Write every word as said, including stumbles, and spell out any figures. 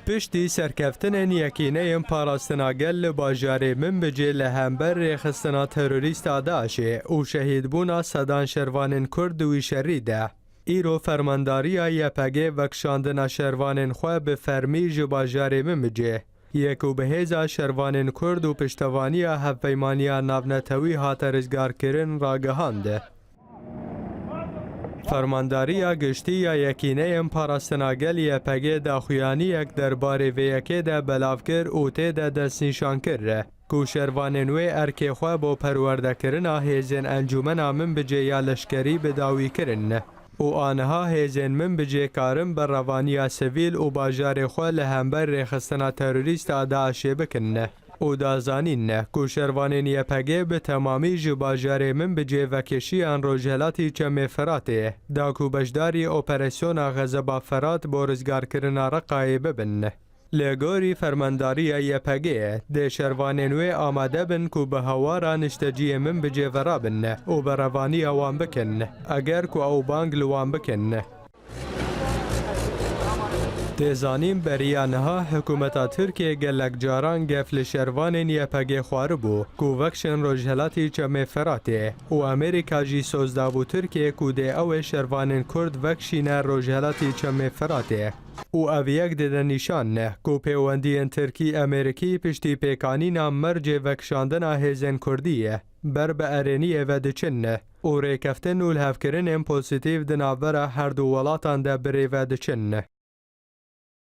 Piştî serkeftinên Yekîneyên Parastina Gel li bajarê Minbicê li hember rêxistina terorîst a DAIŞê û şehîdbûna sedan şervanên Kurd di wî şerî de, îro fermandariya Y P G vekişandina şervanên xwe bi fermî ji bajarê Minbicê yê ku bi hêza şervanên Kurd û piştevaniya Hevpeymaniya Navnetewî hate rizgarkirin, ragihand. Fermandariya Giştî ya Yekîneyên Parastina Gel Y P G daxuyaniyek derbarê vê yekê de belav kir û tê de destnîşan kir ku şervanên wê erkê xwe bo perwerdekirina hêzên Encûmena Minbicê ya leşkerî bi dawî kirin û aniha hêzên Minbicê karin berevaniya sivîl û bajarê xwe li hember rêxistina terorîst a DAIŞê bikin. Û da zanîn ku şervanên Y P G bi temamî ji bajarê Minbicê vekişiyan rojhelatî Çemê Firatê, da ku beşdarî operasyona Xezeba Firat bo rizgarkirina Reqayê bibin. Li gorî fermandariya Y P G, dê şervanên wê amade bin ku bi hawara nişteciyê Minbicê ve rabin û berevaniya wan bikin, eger ku ew bang li wan bikin. Tê zanîn, beriya niha hikûmeta Tirkiyê gelek caran gef li şervanên Y P G xwaribû ku vekişin rojhelatî Çemê Firatê û Amerîka jî soz dabû Tirkiyê ku dê ew ê şervanên Kurd vekişîne rojhelatî Çemê Firatê. Û ev yek dide nîşan ku pêwendiyên Tirkî-Amerîkî piştî pêkanîna mercê vekişandina hêzên Kurdî ber bi erêniyê ve diçin û rêkeftin û lihevkirinên pozîtîf di navbera her du welatan de bi rê ve diçin.